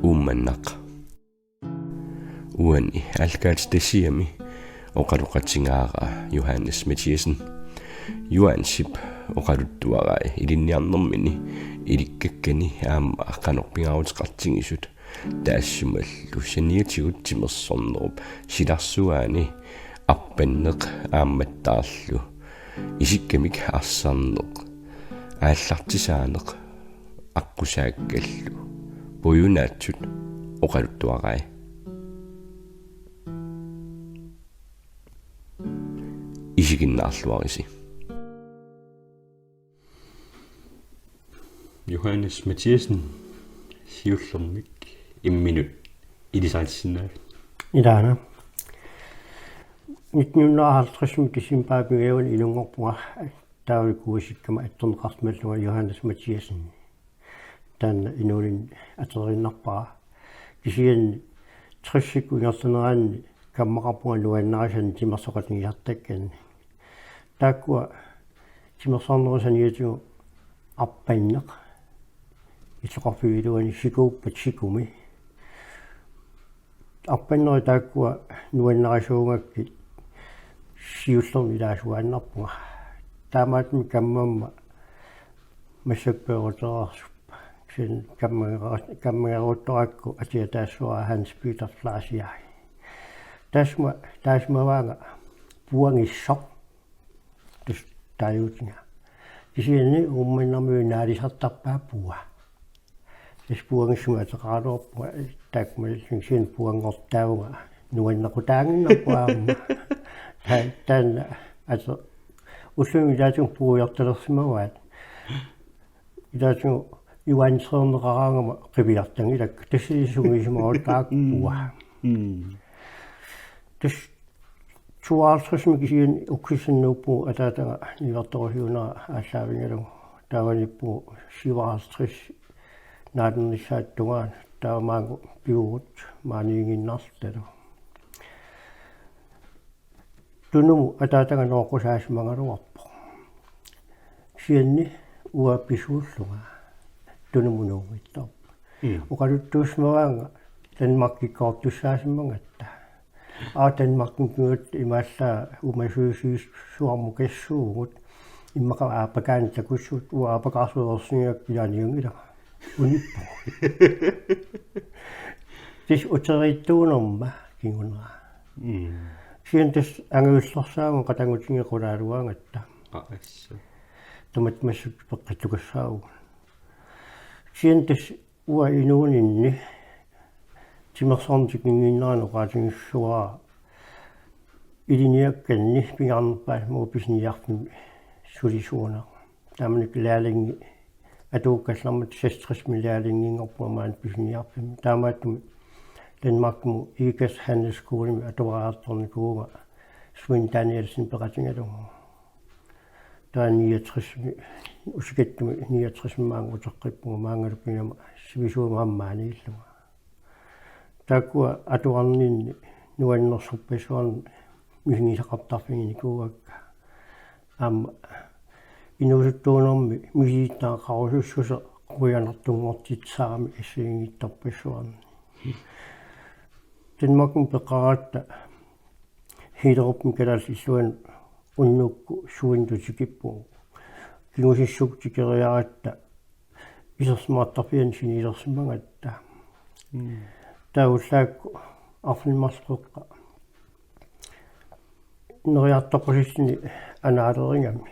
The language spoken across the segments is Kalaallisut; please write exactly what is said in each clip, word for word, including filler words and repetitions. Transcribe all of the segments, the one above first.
Uummannaq. Uani aallakaatitasiami oqaloqatigaara Johannes Mathiassen. Johansip oqaluttuarai ilinniarnermini ilikkakkani aamma qanoq pingaaruteqartigisut, taassumalu saniatigut timersornerup silarsuaani arpanneq aammattaarlu isikkamik arsarneq aallartisaaneq aqqusaakkallu puigunaatsut oqaluttuarai. Isiginnaarluarisi. Johannes Mathiassen, siullermik imminut ilisaritissinnaavit? Ilaana. Nitten hundrede og halvtreds decembarip pingajuani inunngorpunga, taavalu kuusikkama attorneqarsimallunga Johannes Mathiassen. Taanna inuuninni atoriinnarpara. Kisianni tressikkut ingerlaneranni kammaqarpunga nuannarisannik timersoqatigisartakkannik. Taakkua timersornerup saniatigut arpanneq, illoqarfiup iluani sikuuppat sikumi. Arpannerit taakkua nuannarisuugakkit siullermik ilaasuaannarpunga. Taamaattumik kammamma massakkut peerutereersuppunga. Kisianni kammagera-, kammageruuttorakku atiataassuara Hans Peter Fleischer. Taassuma, taassimavaanga puangissoq. Tassa taaguutiga. Kisianni Uummannarmiut naalisartarpaat puat. Tassa puangissumik ateqaraluarpunga, taakku malillugit, kisianni puanngortaavunga nuannequtaaginnarpoq aamma. Ta-, taanna, altså, ullumi ilaatigut puujartalersimavaat. Ilaatigut juaanseerneqaraangama qiviartanngilakka, tassa sungiusimaarutaakku puat. Mm. Tassa tooghalvtredsimi kisianni ukkissannuuppugut ataataga niuertorusiunera aallaavigalugu. Taava niippugut syvoghalvtreds naalernissaata tungaanut, taava maanga pivugut maaniiginnarlutalu. Tunumut ataataga nooqqusaasimagaluarpoq. Kisianni uanga pisuullunga Tunumut nuunngitsoorpoq. Mm. Oqaluttuussimavaanga Danmarkikkoortussaasimmagatta. Aa, Danmarkimi kingullermik imaallaat uumasuusivissuarmut kassuugut. Immaqa aappakaanni takussut, uanga aappakaarsuersinngikkukku ilaaniunngilanga. Unippugut. Tassa uteriittuunerma kingunera. Mm. Kisianni tassa angajullersaavugut qatanngutigiit qulaalugaangatta. Aa, assa. Tamatta massakkut peqqittukassaavugut. Kisianni tassa uanga inuuninni timersornerup tikinnginnerani oqaatigissavara ilinniakkanni pingaarnerpaasumik pisiniarfimmi sulisuuneq. Taamanikkut lærlingi atuukkallarmat seksogtresimi lærlinginngorpunga maani pisiniarfimmi. Taamaattumik Danmarkimut Ikast Handelsskolemut atuariartornikuuvunga Svend Danielsen peqatigalugu. Taava niogtresimi, Usikatsumi niogtresimi maanga uteqqippunga maangalu pigama sivisuumik aamma maaniillunga. Taakkua atuarninni nuannersorpassuarnik misigisaqartarfiginikuuakka. Aamma inuusuttuunermi misilittagaqarusussuseq quianartunngortitsisarami assigiinngitsorpassuarni. Danmarkimi peqaratta Hellerupimi kalaallit illuanni unnukkut suindu tikippugut. Kingusissukkut tikeriaratta isersimaartarfianni siniilersimagatta. Mm. Taava ullaakkut arfineq-marluk qeqqa neriartoqqusilluni anaalerigami.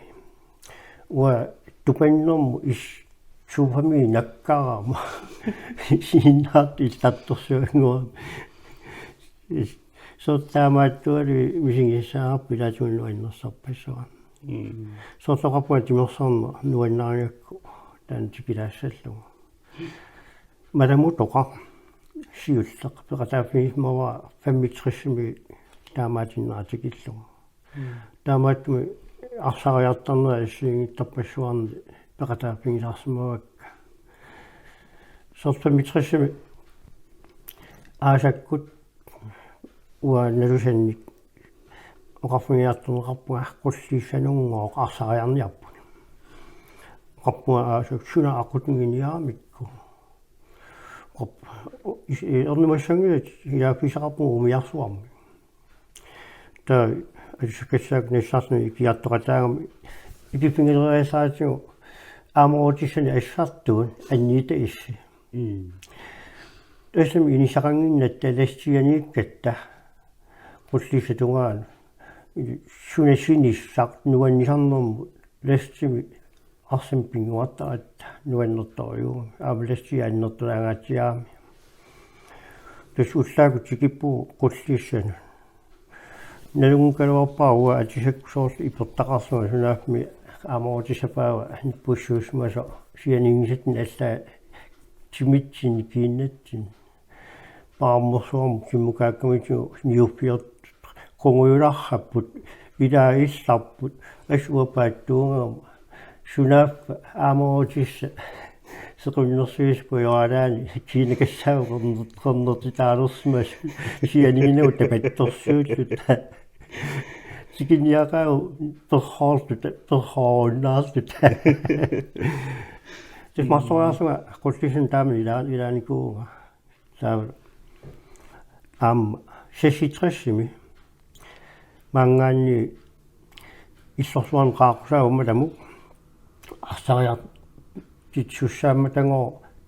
Uanga tupannermut is-, sofami nakkarama. Sininnaartut illartorsuannguamik. Is-, soorlu taamaattualu misigissavarput ilaatigut nuannersorpassuarnik. Mm. Soorlu oqarpunga timersorneq nuannarigakku taanna tikilaassallugu. Malamutoqaq siulleq peqataaffigisimavara femogtresimi taamaatinnera tikillugu. Mm. Taamaattumik arsariartarneri assigiinngitsorpassuarnik peqataaffigilaarsimavakka. Soorlu femogtresimi aasakkut uanga nalusannik oqarfigiartorneqarpunga qulliissanunnguaq arsariarniarput. Oqarpunga aasaq suna aqqutigiinniaramikku. Oqarp-, Is-, ernumassanngilat ilaaffissaqarpugut umiarsuarmi. Taava atussakassaakka nassarluni ikiartoqataagami ikifingereriasaatigut aamma oorutissani assartuut anniita issi. Mm. Tassami inissaqannginnatta lastianiikkatta qullissap tungaanut. Suna sinissaq nuannisarnermut lastimi arsamik pinnguartaratta nuannertorujuugami. Aamma lastia annertulaangaatsiarami. Tassa ullaakkut tikippugut qullissanut. Nalunngikkaluarpara uanga atisakkut soorlu ipertaqarlunga, sunaaffami aamma oorutissaq paava nippussuussimasoq sianinngisatsinni allaat timitsinni kiinnatsinni. Paarmersuarmut kimmukaakkamitsigut niuffiortut qungujularrapput, ilaa illarput, assut uanga paatsuunngilanga. Sunaaffa aamma oorutissaq seqinnersuisa pujoraani kiinakassaavoq qerner-, qernertitaalersimasut, sianiinnagut tapertorsuulluta. Tikinniaqaagut perroorluta, perroorunnaarluta. Tassa marloriarlunga qullissanut taama ilaa-, ilaanikuuvunga. Taava aamma seksogtresimi maanngaanniit illorsuarni qaaqqusaat uummatamut arsariartitsissussaammata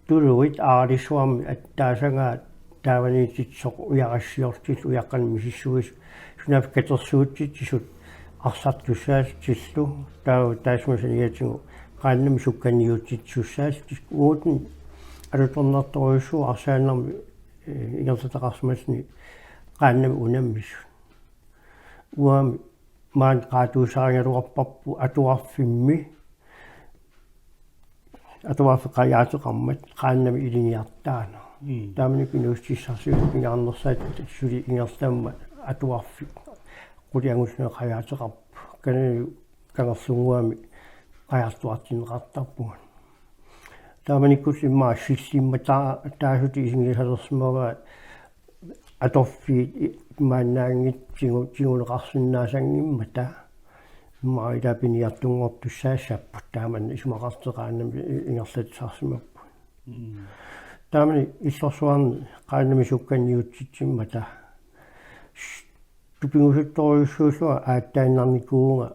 tuluit aalissuarmi attaasagaat taavaniitsitsisoq ujarassiortillu ujaqqanik misissuisut, sunaaffa katersuutsitsisut arsartussaallutillu. Taava taassuma saniatigut qaannamik sukkanniutsitsisussaallutillu. Uagut alutornartorujussuuvoq arsaannermi, eh, ingerlataqarsimalluni qaannamik unammisut. Uangami maani qaatuusarigaluarparput atuarfimmi, atuarfik qajaateqarmat qaannamik ilinniartitaaneq. Mm. Taamanikkut inuussutissarsiutit pingaarnersaat suli ingerlammat atuarfik qulit angullugit qajaateqarput. Kanani kangerlunnguamik qajartuartinneqartarpugut. Taamanikkulli immaqa sillimmat taa-, taassutit isigisalersimavaat atorfiit i-, maannaanngitsut tigu-, tiguneqarsinnaasanngimmata. Immaqa ilaa piniartunngortussaassapput, taamani isumaqartoq qaannamik i-, ingerlatsisarsimapput. Mm. Taamani illorsuarni qaannamik sukkanniutsitsimmata. Tupigusuttorujussuullunga aatsaannarnikuuvunga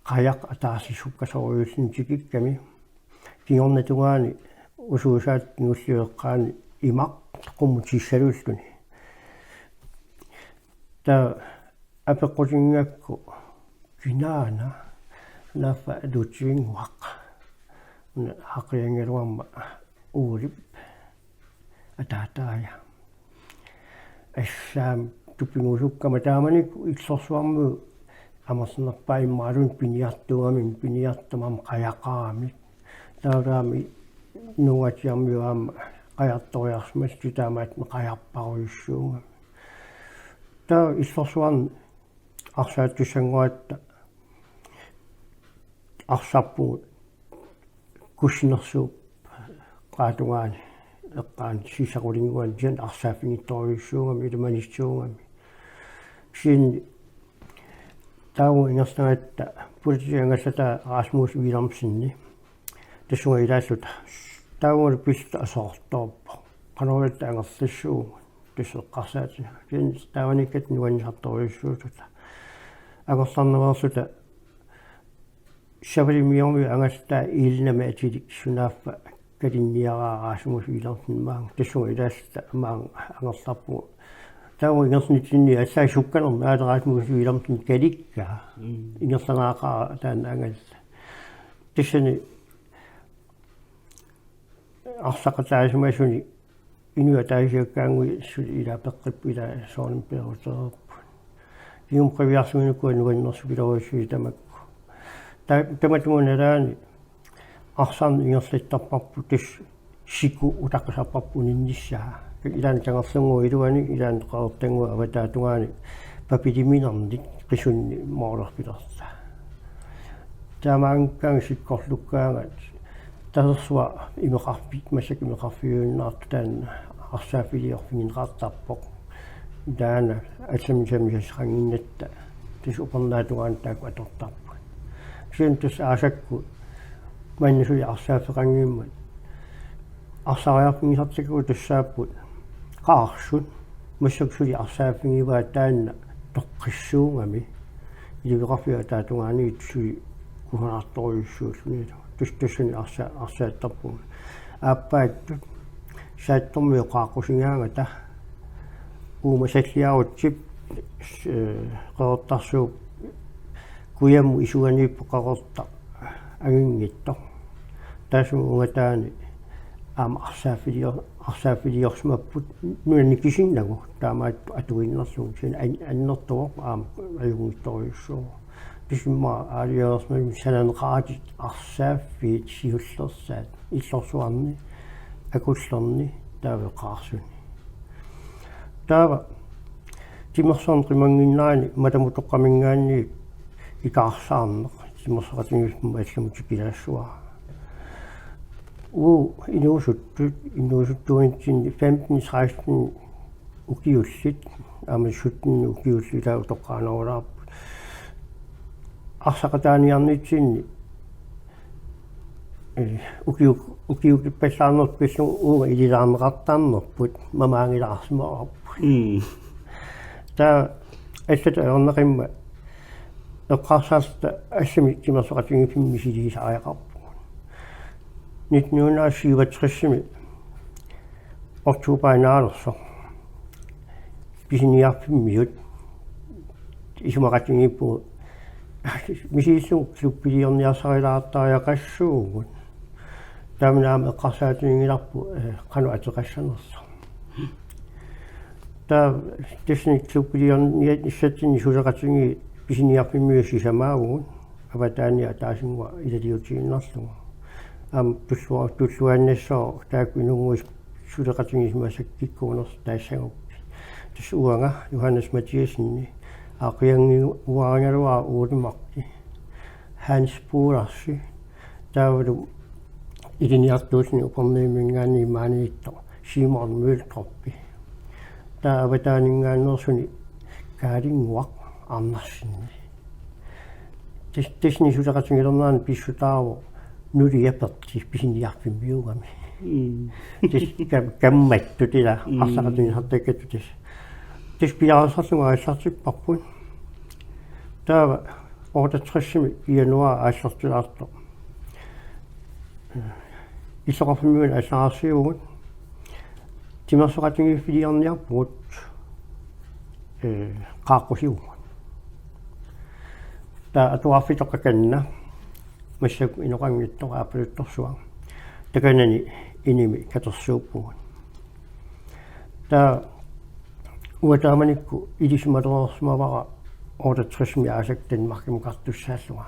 qajaq ataaseq sukkasoorujussuarnik tikikkami. Kingornatungaani usuusaat kingulliup eqqaani imaq qummut tissalulluni. Taava apeqqutinngakku kinaana, naaffa Ludviginnguaq. Una haqqianngaluarma Uulip ataataaya. Assaam tupigusukkama taamanikkut illorsuarmiut amerlanerpaat imaluunniit piniartuugamik, piniartumik aamma qajaqaramik. Taava taama nuugatsiarmiut aamma qajartoriarsimallutik taamaattumik qajarparujussuugamik. Taava illorsuarni arsaattussannguatta arsarpugut Kussinersuup qaatungaani eqqaani sisaqqulinnguani, kisianni arsaaffigitorujussuugami, ilimanissuugami. Kisianni taava ingerlagatta politiit angallataa Rasmus Wilhelmsen. Tassunga ilaalluta. Taavalu pilluta aserortoorpoq. Qanoq iliorluta angerlassuugut. Tassa eqqarsaatigaara. Kisianni taavanikkatta nuannisartorujussuussuta. Angerlarnerulerluta Savalimiormiut angallataa Iilinami atilik sunaaffa kalinniaraa Rasmus Wilhelmsen maanga. Tassunga ilaalluta maanga angerlarpugut. Taava ingerlanitsinni allaat sukkanermik aatsaat Rasmus Wilhelmsen kalikkaa. Mm. Ingerlaneraqaara taanna angallaa. Tassani arsaqataasimasuni inuit ataasiakkaannguit suli ilaa peqqipput, ilaa soorunami peerutereerput. Kingumut qiviarsimaneq ukua nuannersupilorujussuit tamakku. Ta-, tamatuma nalaani arsarneq ingerlattarparput, tassa siku utaqqisarparput uninnissaa. Ilaanni Kangerlunnguup iluani, ilaanni Qeqertannguup avataatungaani papiliminernik qisunni moolerpilertaa. Taamaanngikkaangat sikkorlukkaangat tasersuaq imeqarfik, massakkut imeqarfiujunnaartoq taanna arsaaffiliorfigineqartarpoq. Taanna assamik sammisaqannginnatta tassa upernaatungaanut taakku atortarput. Kisianni tassa aasakkut maanna suli arsaaffeqanngimmat arsariarfigisartakkagut tassaapput Qaarsut massakkut suli arsaaffigivaat taanna toqqissuugami. Iliveqarfiup ataatungaaniit suli kusanartorujussuulluni. Tus-, tassani arsa-, arsaattarpugut. Aappaattut Saattormiut qaaqqusigaangata uuma Salliarutsip, eh, Qeqertarsuup kujammut isuaniippoq Qeqertaq anginngitsoq. Taassuma ungataani aamma arsaaffigior-, arsaaffigiorsimapput nunani kisinnagu taamaattut atuinnarlugu, kisianni an-, annertuvoq aamma ajunngitsorujussuuvoq. Tassa immaqa aalajangersimasumik sananeqaratik arsaaffiit siullersaat, illorsuarni, akullerni, taava qaarsuni. Taava timersorneq qimannginnerani Matamutoqqaminngaanniit ikaarsaarneq, timersoqatigiiffimmut allamut tikilaassavara. Uagut inuusuttut, inuusuttuunitsinni femten seksten ukiullit, aamma sytten ukiullit, ilaa, utoqqaanerulaarput. Arsaqataaniarnitsinni, eh, ukiuk-, ukiukippallaarnerput pillugu uunga ililaarneqartarnerput mamaanngilaarsimavarput. Mm. Taava allatut ajornaqimmat eqqarsarluta allamik timersoqatigiiffimmi misiliisariaqarpugut. Nitten hundrede syvogtresimi oktoberip naalersoq pisiniarfimmiut isumaqatigiippugut misiliillugu klubbiliorniarsarilaartariaqassuugut. Taamani aamma eqqarsaatiginngilarput, eh, qanoq ateqassanersoq. Taava tassani klubbiliorniassatsinni suleqatigiit pisiniarfimmiut sisamaavugut, avataaniit ataasinnguaq ilaliutiinnarlugu. Aamma tullua-, tulluaannassooq taakku inunnguit suleqatigisimasunik kikkuunersut taassagukkit. Tassa uanga Johannes Mathiassenip aaqqianngiuarigaluara Ole Mark, Hans Polarsi, taavalu ilinniartuulluni Upernavimminngaanniit maaniittoq Simon Møldrup. Taava avataaninngaanneersuni Kaalinnguaq Andersen. Tas-, tassani suleqatigilernerani pissutaavoq nulia Perti pisiniarfimmiuugami. Mm. Tassa kam-, kammattut, ilaa, mm, arsaqatigiittartakkattut tassa. Tassa piareersarlugu aallartipparput. Taava otteogtresimi januaarip aallartilaartoq illoqarfimmiunut allalaarsiuvugut. Timersoqatigiiffiliorniarpugut, eh, qaaqqusiuvugut. Taava atuarfitoq Qakanna, massakkut inoqanngitsoq aappaluttorsuaq. Takanani inimi katersuuppugut. Taava uanga taamanikkut ilisimalereersimavara otteogtresimi aasakka Danmarkimukartussaallunga.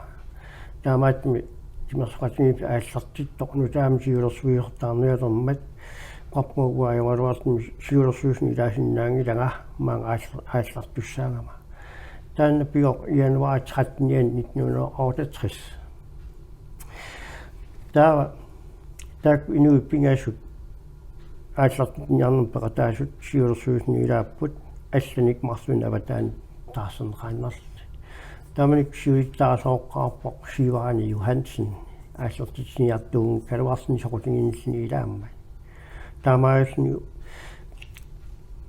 Taamaattumik timersoqatigiiffik aallartittoq nutaamik siulersuisortaarnialermat, qanormaa uanga ajoraluartumik siulersuisuni ilaasinnaanngilanga maanga aalla-, aallartussaagama. Taanna pivoq januar trettenianni nitten hundrede og otteogtres. Taava taakku inuit pingasut aallartinniarnermut peqataasut siulersuisuni ilaapput, allanik marlunnik avataani taarserneqaannarlutik. Taamanikkut siulittaasooqqaarpoq Siverani Johansen, aallartitsiniartuunngikkaluarluni soqutiginilluni ilaammat. Taamaalilluni,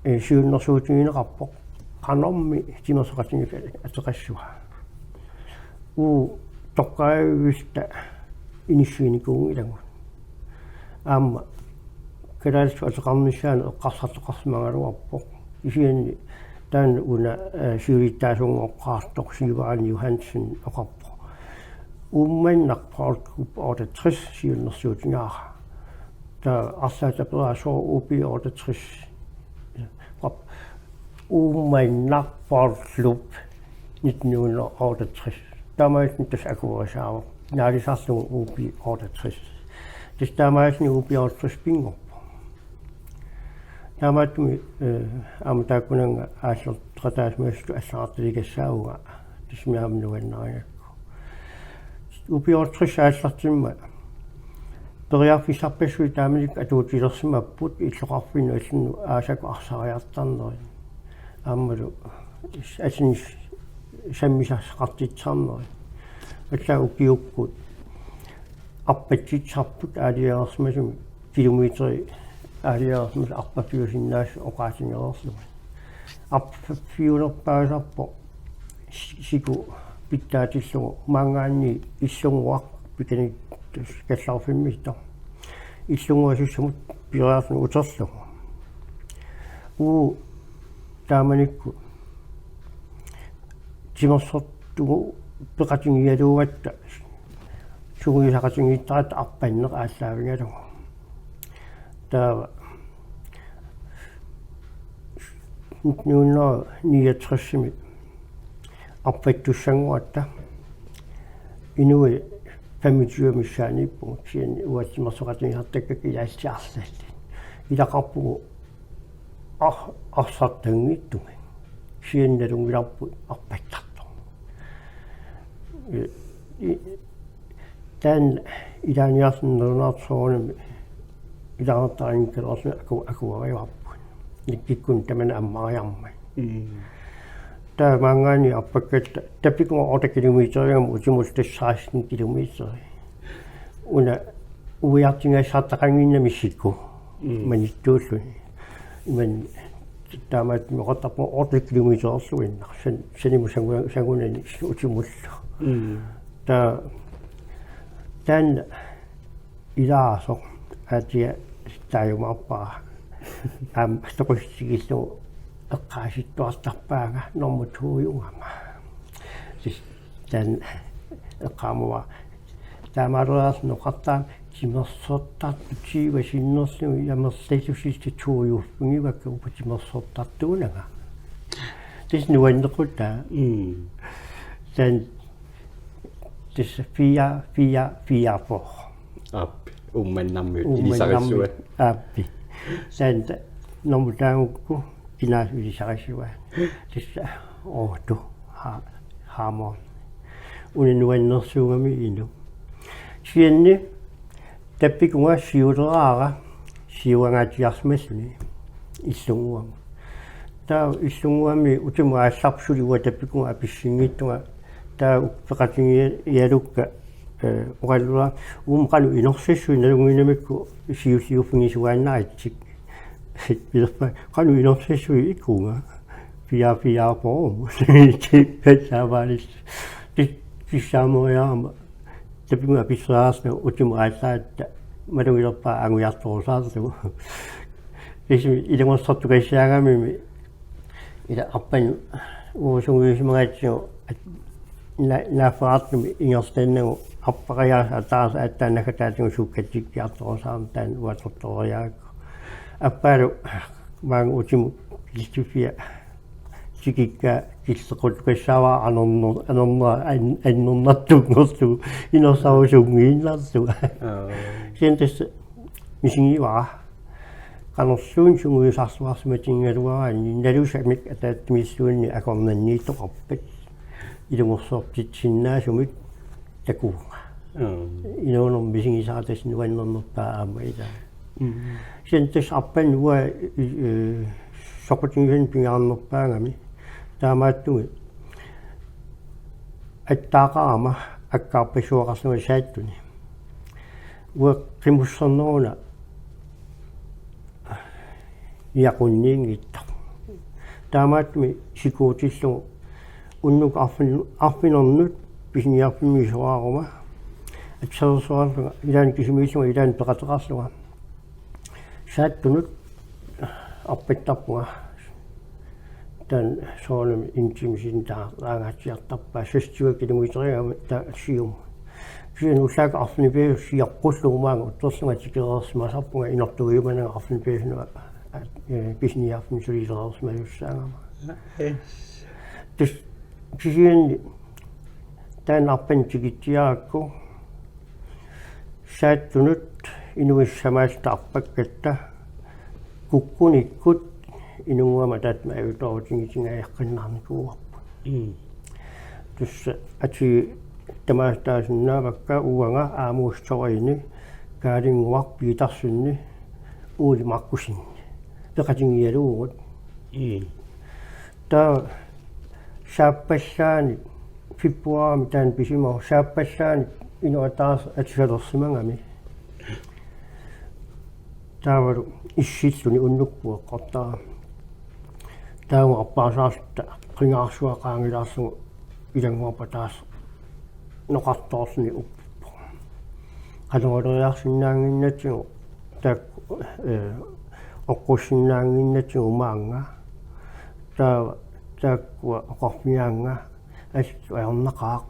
eh, siunnersuutigineqarpoq qanormi timersoqatigiiffik ateqassava. Uagut toqqaannarluta inissiinikuunngilagut. Aamma kalaallisut ateqarnissaannut eqqarsartoqarsimagaluarpoq. Kisianni taanna una, eh, siulittaasunngoqqaartoq Siverani Johansen oqarpoq: Uummannaq Boldklub otteogtres siunnersuutigaara. Taava arlaata peraa sooq U B otteogtres? Uummannaq Boldklub nitten hundrede og otteogtres. Taamaalilluni tassa akuerisaavoq, naalisarlugu U B otteogtres. Tassa taamaalilluni U B otteogtres pinngorpoq. Taamaattumik, eh, aamma taakkunannga aallarteqataasimasutut allagartaligassaavunga, tassami aamma nuannarigakku. U B otteogtres aallartimmat periarfissarpassuit taamanikkut atuutilersimapput illoqarfinnut allanut aasakkut arsariartarnerit. Aammalu assanik sammisaqartitsisarnerit. Allaat ukiukkut arpatsitsisarput aalajangersimasumik kilometeri aalajangersimasut arpaffiusinnaasut oqaatigereerlugit. Arpaffiunerpaasarpoq si-, siku pitsaatillugu maanngaanniit Illunnguaq Pikani Kallarfimmiittoq. Illunnguasussamut piareerluni uterlugu. Uu taamanikkut timersortugu peqatigigaluugatta sungiusaqatigiittaratta arpanneq aallaavigalugu. Taava nitten hundrede niogtresimi arpattussannguatta inuit femogtyve missaaniippugut, kisianni uagut timersoqatigisartakkakka ilaallutik arlallit. Ilaqarpugut ar-, arsartanngitsumik. Kisianni nalunngilarput arpattartoq. I-, i-, taanna ilaaniarluni nalunaartoq soorunami ilaartariinngikkaluarluni aku-, akuerivarput. Nakkikkunnut tamanna ammariarmat. Mm. Taava maanngaanniit arpakkatta tapikunga otte kilometeriugami utimut tassa seksten kilometeri. Una uiartigassartaqannginnami siku. Mm. Manittuulluni. Imannak taamaattumik oqartarpunga otte kilometererluinnaq. San-, sanimut sangu-, sangunani utimullu. Mm. Taava taanna ilaasoq atia taajumaarpara. Aamma toqussutigiillugu eqqaasittuartarpaanga normu to-ugama. Sis taanna eqqaamavara taamaaleriarluni oqartarami timersortartut tyve sinnerlugit amerlasuutit to-uuffigivakka uku timersortartuunanga. Tassa nuannequtaa. Mm. Taanna tassa fire, fire, fire, fire. Aap, Uummannarmiut. Uummannarmiut ilisarissua. Aap. Taanna normu taagukku kinaasut ilisarissua. Tassa otte ha-, hammer. Una nuannersuugami inuk. Kisianni tapikunga siuleraara siuangaatsiarsimalluni Illunnguamut. Taava Illunnguami utimut aallarput suli uanga tapikunga apissinngitsunga, taava peqatigigalukka, eh, oqalluara uuma qanoq inorsassui nalunnginnamikku siulliuffigisuaannaratik. Pilerpaa qanoq inorsassui ikunga. Fire, fire, fire. Taamaalis. Tis-, tissaameriarama tapikunga apissaarlunga utimut aallaratta malugilerpara angujartorusaarlugu. Kisianni ilungersortukassaagamimi ila arpanut uagut sungiusimagatsigu at-, na-, naaffeqartumi ingerlaannarlugu arpariaasaq ataaseq aatsaat naggataatigut sukkatsikkiartorusaarneq taanna uatortoriarakku. Appaalu maanga utimut killiffia tikikkaa killeqquttukassaavara anorner-, anorner-, an-, annernartunngorlugu inersarusunngiinnarlugu. Aa. Kisianni tassa misigivara. Qanorluunniit sungiusarluarsimatigigaluaraanni nalusamik ataatsimilluunniit akornanniittoqarpat ilungersortitsinnaasumik takuunga. Mm. Inuunerma misigisara tassa nuannernerpaaq aamma ilaa. Mm. Kisianni tassa arpanut uanga, eh, soqutigisannut pingaarnerpaagami. Taamaattumik attaaqarama akkaarpassuaqarlunga Saattuni. Uanga qimusserneruna niaqunniinngitsoq. Taamaattumik sikuutillugu unnuk arfin-, arfineq-marlunut pisiniarfimmi soraaruma. Atsersuarlunga ilaanni kisimiillunga ilaanni peqateqarlunga. Saattunut arpattarpunga. Taanna soorunami en time sinnerlugit angaatsiartarpaa, seksogtyve kilometeriugami taava siumut. Kisianni ullaakkut arfineq-pingasunut sioqqullugu maanga uterlunga tikereersimasarpunga inortuiumananga arfineq-pingasunut, eh, pisiniarfimmi sulilereersimasussaagama. Yes. Tassa kisianni taanna arpanut tikitsiarakku Saattunut inuit samaallutik arpakkatta kukkunikkut Inunnguamut ataatsimoorutigisinnaajaqqiinnarnikuuarput. Mm. Tassa atii tamaasa taasinnaavakka uanga Amos Thoreni, Kaalinnguaq Petersenni, Ole Markussenni. Peqatigigaluarput. Mm. Taava saappallaani februarimi taanna pisimavoq, saappallaani inuk ataaseq atusalersimagami. Taavalu issilluni unnukkut eqqortarami. Taava appaasaarluta qingaarsuaq qaangilaarlugu ilannguarpat taas noqartoorluni uppuppoq. Qanorluunniit oqarsinnaannginnatsigu taakku, eh, oqqussinnaannginnatsigu maannga. Taava taakkua oqarfigaannga: Allatut ajornaqaaq.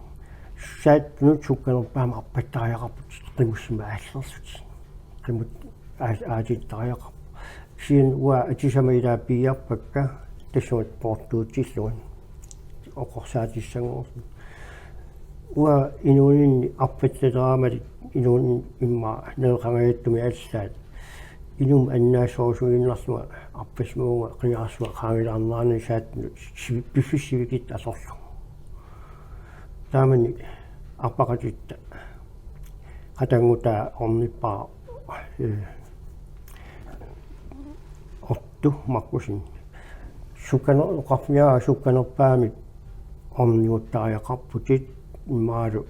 Saattunut sukkanerpaamik arpattariaqarputit qimussimik aallerlutit. Qimut aas-, aatittariaqarpoq. Kisianni uanga atisama ilaa piiarpakka tassunga poortuutillunga oqorsaatissanngorlunga. Uanga inuuninni arpattaleraangama inuuninni immaqa naleqangajattumik allaat. Inummut annaasoorusuinnarlunga arpassimavunga qingaarsuaq qaangilaarnerani saattunut sivi-, piffissaq sivikitsoq atorlugu. Taamani arpaqatitta qatanngutaa ornippara, eh, Otto Markussen. Sukkaner-, oqarfigaa sukkanerpaamik orniguttariaqarputit imaluunniit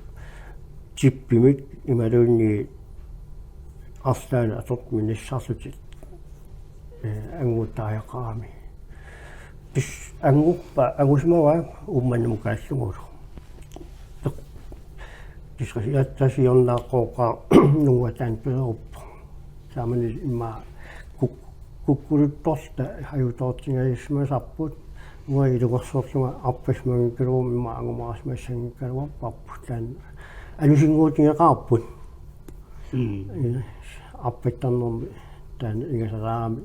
chippimik imaluunniit arlaannik atortumik nassarlutit, eh, anguttariaqarami. Tassa anguppara, angusimavara Uummannamut kaallugulu. Tassa siornaaqqooqaaq nunguataanut peeruppoq. Taamani immaqa kuk-, kukkuluttorluta ajutoortingajassimasarput. Uanga ilungersorlunga arpassimanngikkaluaruma immaqa angumaarsimassanngikkaluarparput, taanna alusinnguutigeqaarput. Mm. Eh, arpattarnermi taanna ingasalaarami.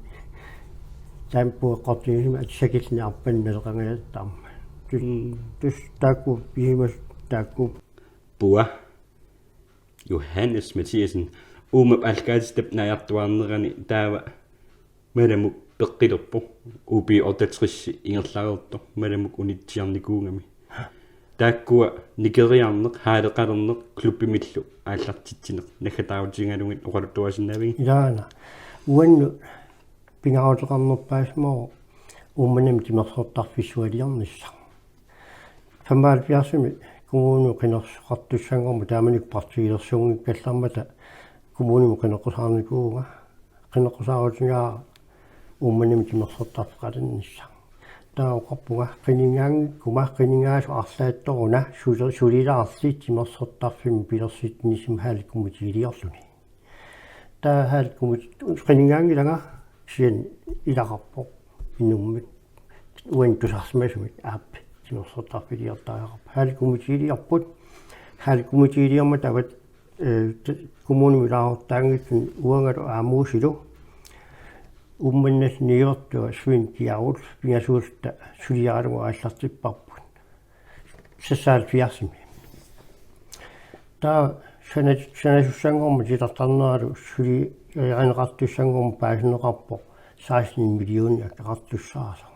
Taanna pueqqortigisumik atisakilluni arpanneq naleqangajattarmat. Tus-, Mm. Tassa taakku pisimasut taakku. Puua. Johannes Mathiassen. Uummap aallakaatitap naajartuaarnerani taava Malamuk peqqilerpoq. U B otteogtres ingerlareertoq. Malamuk unitsiarnikuugami. Taakkua nikeriarneq, haaleqalerneq, klubbimillu aallartitsineq naggataarutigalugit oqaluttuarisinnaavigit? Ilaana. Uannut pingaaruteqarnerpaasimavoq Uummannami timersortarfissualiornissaq. Femoghalvfjerdsimi kommunimut qinersisoqartussanngormat taamanikkut partiilersuunngikkallarmata kommunimut qineqqusaarnikuuvunga. Qineqqusaarutigaara Uummannami timersortarfeqalernissaq. Taava oqarpunga: Qinigaanngikkuma, qinigaasoq arlaattoruna, suli-, sulilaarli timersortarfimmi pilersitsinissami haalakkumitiiliorluni. Taava haalakkumit-, qinigaanngilanga, kisianni ilaqarpoq inummit. Uani tusarsimasumik aap timersortarfiliortariaqarpoq. Haalakkumitiiliorput. Haalakkumitiiliormat taava, eh, t-, kommunimut ilaasortaanngitsuni uangalu aamuusilu Uummannap niuertua Svend Kjærulff pingasuulluta suliaralugu aallartipparput. Seksoghalvfjerdsimi. Taava sana-, sanasussanngormat titartarneralu suliarineqartussanngormat paasineqarpoq seksten millioner akeqartussaasoq.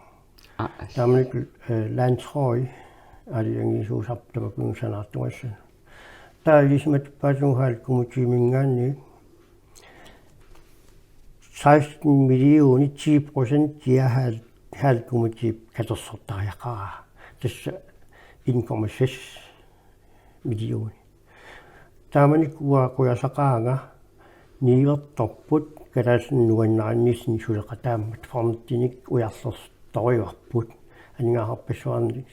Aa. Taamanikkut, eh, landsrådi aalajangiisuusarpoq tamakkununnga sanaartugassanut. Taava ilisimatuppaatigut haalakkumitiiminngaanniit seksten millioner, ti procent, ja, hal-, haalakkumitiip katersortariaqaraa. Tassa en komma seks millioner. Taamanikkut uanga qujasaqaanga niuertorput Kalaallit Nunaanniit suleqataammat, frontinik ujarlertorivarput, aningaasarpassuarnik,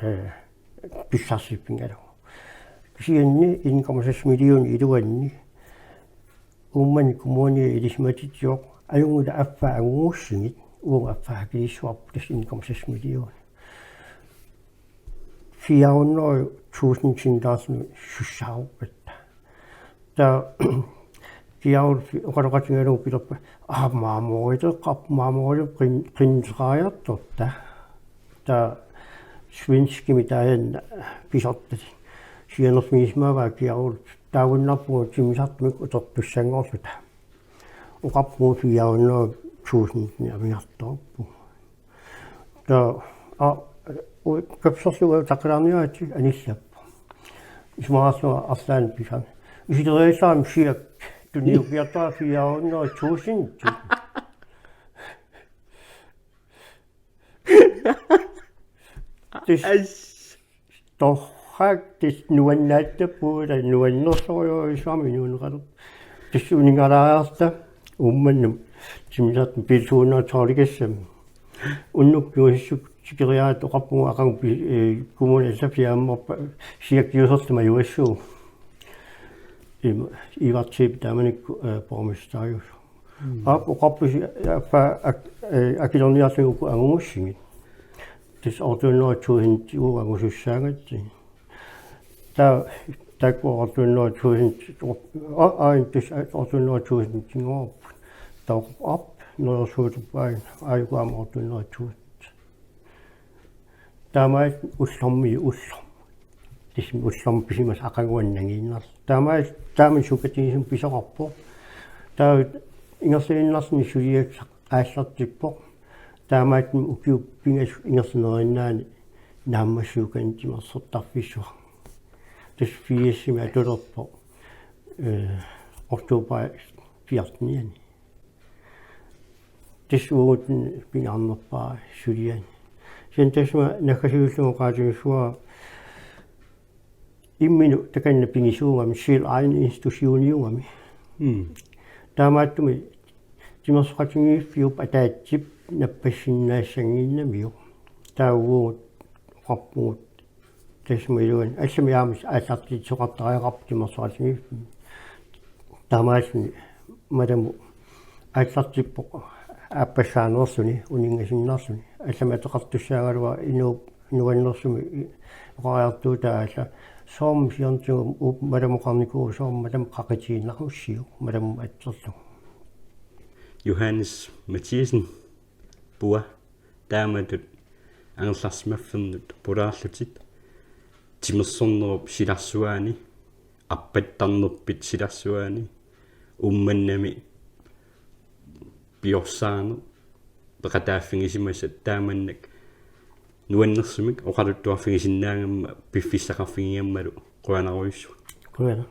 eh, pissarsiffigalugu. Kisianni en komma seks millioner iluanni Uummannap kommunia ilisimatitsivoq: Ajunngilaq, affaa anguussigit. Uagut affaa akilissuarput, tassa en komma seks millioner. Fire hundrede tusind sinnilaarluni sussaarupput. Taava Kjærulff oqaloqatigalugu pilerpoq: Aa, marmoriteqqaarpoq, marmorip qin-, qinneqariartorta. Taava svenskimik taajanna pisortalik sianerfigisimavaa Kjærulff: Taagunnarpugut timmisartumik utertussanngorluta. Oqarpugut fire hundrede tusind amigartoorpugut. Taava, aa, u-, kapsorlugu taqilaarniaritsi anillappoq. Isumaqarlunga arlaannik pisani: Isileriallarami siak tunniukkiartorpara fire hundrede tusind. Tis-, As. Torrak, tassa nuannaatsappugut, nuannersorujussuarmik inuuneqalerpoq. Tassa uninngalaariarta Uummannamut timmisartut piilsuunnaatsoorlikassam. Unnuk piusissuk tikeriaat oqarpugut aqagu pi-, eh, kommuni allaffia ammarpa siakkiusertut majuassuugut. Ima, Ivartiip taamanikkut, eh, borgmesteriusoq. Mm. Aap oqarpusi, aappa ak-, eh, akilerniarlugu uku angugussigit. Tassa otte hundrede tusind uagut angusussaagatsigu. Taava, taakku otte hundrede tusind, a-, ain tassa otte hundrede tusind tingoorput. Taava aap, neriorsuutup ain, aajuku aamma otte hundrede tusind. Taamaattumik ullormiit ullormut. Tassa ullormut pisimasut aqaguani nangiinnarlugit. Taamaat-, taamani sukatigisumik pisoqarpoq. Taava ingerlannginnarluni suliassaq aallartippoq. Taamaattumik ukiut pingasut ingerlaneriinnaani naammassivugut timersortarfissuaq. Tassa firsimi atulerpoq, eh, oktober fjortenianni. Tassa uagut pingaarnerpaaq suliani. Kisianni tassuma naggasiullugu oqaatigissuara imminut takanna pigisuugami, selv egne institutioniugami. Mm. Taamaattumik timersoqatigiiffiup ataatsip nappassinnaassanngimmat. Taava uagut oqarpugut tassuma iluani allamik aamma aallartitsisoqartariaqarpoq timersoqatigiiffimmik. Taamaalluni malamut aallartippoq aappassaaneerluni, uninngasinnarluni. Allamik ateqartussaagaluaq inuup nuannersumik oqariartuutaa alla. Soormi siornatigut uku malamut oqarnikuuvoq, soormi malamut qaqitigiinnarussiuk, malamut atserlugu. Johannes Mathiassen, Pua, taamatut angerlarsimaffernut pulaarlutit, timersornerup silarsuaani, arpattarnerpit silarsuaani, Uummannami piorsaaneq, peqataaffigisimasat taamannak nuannersumik oqaluttuarfigisinnaagama piffissaqarfigigammalu qujanarujussuaq. Qujanaq.